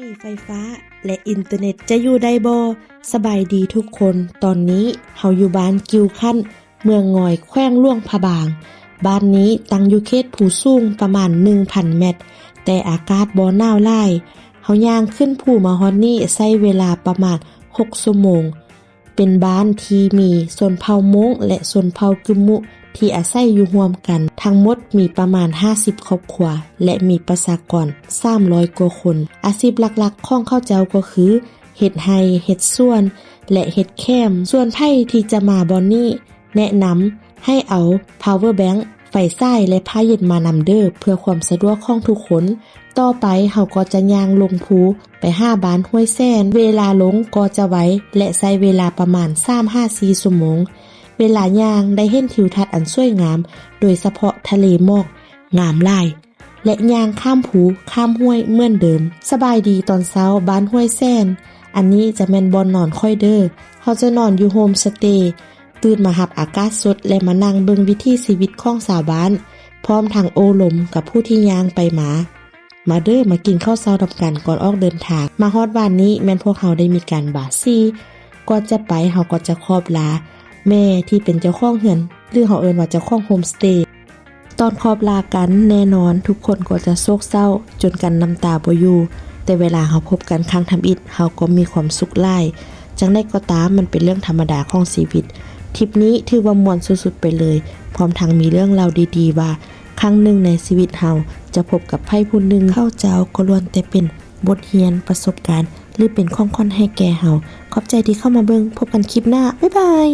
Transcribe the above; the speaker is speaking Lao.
ມີໄຟຟ້າ ແລະ ອິນເຕີເນັດຈະຢູ່ໄດ້ບໍ່? ສະບາຍດີທຸກຄົນ, ຕອນນີ້ເຮົາຢູ່ບ້ານກິວຄັນ ເມືອງງອຍ ແຂວງຫຼວງພະບາງ. ບ້ານນີ້ຕັ້ງຢູ່ເຂດພູສູງປະມານໜຶ່ງພັນແມັດ, ແຕ່ອາກາດບໍ່ໜາວຫຼາຍ. ເຮົາຍ່າງຂຶ້ນພູມາຮອດນີ້ໃຊ້ເວລາປະມານຫົກຊົ່ວໂມງ. ເປັນບ້ານທີ່ມີຊົນເຜົ່າມົ້ງ ແລະ ຊົນເຜົ່າກຶມມຸ ທີ່ອາໄສຢູ່ຮ່ວມກັນ. ທັງໝົດມີປະມານຫ້າສິບຄອບຄົວ ແລະ ມີປະຊາກອນສາມຮ້ອຍກວ່າຄົນ. ອາຊີບຫຼັກໆຂອງເຂົາເຈົ້າກໍຄື ເຮັດໄຮ່, ເຮັດສວນ ແລະ ເຮັດແຄມ. ສ່ວນໃຜທີ່ຈະມາບ່ອນນີ້ ແນະນຳໃຫ້ເອົາ power bank ໄຟສາຍ ແລະ ຜ້າເຢັນມານຳເດີ້ ເພື່ອຄວາມສະດວກຂອງທຸກຄົນ. ຕໍ່ໄປເຮົາກໍຈະຍ່າງລົງພູໄປຫາບ້ານຫ້ວຍແສນ. ເວລາລົງກໍຈະໄວ ແລະ ໃຊ້ເວລາປະມານສາມຫາສີ່ຊົ່ວໂມງ. ເວລາຍ່າງໄດ້ເຫັນທິວທັດອັນສວຍງາມ, ໂດຍສະເພາະທະເລໝອກງາມຫຼາຍ. ແລະ ຍ່າງຂ້າມພູຂ້າມຫ້ວຍເໝືອນເດີມ. ສະບາຍດີຕອນເຊົ້າ ບ້ານຫ້ວຍແສນ. ອັນນີ້ຈະແມ່ນບ່ອນນອນຂ້ອຍເດີ້. ເຮົາຈະນອນຢູ່ໂຮມສະເຕ, ຕື່ນມາຮັບອາກາດສົດ ແລະ ມານັ່ງເບິ່ງວິຖີຊີວິດຂອງຊາວບ້ານ ພ້ອມທັງໂອ້ລົມກັບຜູ້ທີ່ຍ່າງໄປມາ. ມາເດີ້ ມາກິນເຂົ້າເຊົ້ານຳກັນກ່ອນອອກເດີນທາງ. ມາຮອດບ້ານນີ້ແມ່ນພວກເຮົາໄດ້ມີການບາສີ. ກ່ອນຈະໄປ ເຮົາກໍຈະຂອບລາແມ່ທີ່ເປັນເຈົ້າຂອງເຮືອນ ຫຼື ເຮົາເອີ້ນວ່າເຈົ້າຂອງໂຮມສະເຕ. ຕອນຂອບລາກັນ ແນ່ນອນທຸກຄົນກໍຈະໂສກເສົ້າຈົນກັ້ນນ້ຳຕາບໍ່ຢູ່, ແຕ່ເວລາເຮົາພົບກັນຄັ້ງທຳອິດ ເຮົາກໍມີຄວາມສຸກຫຼາຍ. ຈັ່ງໃດກໍຕາມ ມັນເປັນເລື່ອງທຳມະດາຂອງຊີວິດ. ທຣິບນີ້ຖືວ່າມ່ວນສຸດໆໄປເລີຍ, ພ້ອມທັງມີເລື່ອງເລົ່າດີໆວ່າ ຄັ້ງໜຶ່ງໃນຊີວິດເຮົາຈະພົບກັບໃຜຜູ້ໜຶ່ງ. ເຂົາເຈົ້າກໍລ້ວນແຕ່ເປັນບົດຮຽນ, ປະສົບການ ຫຼື ເປັນຂອງຂວັນໃຫ້ແກ່ເຮົາ. ຂອບໃຈທີ່ເຂົ້າມາເບິ່ງ. ພົບກັນຄລິບໜ້າ. ບາຍບາຍ.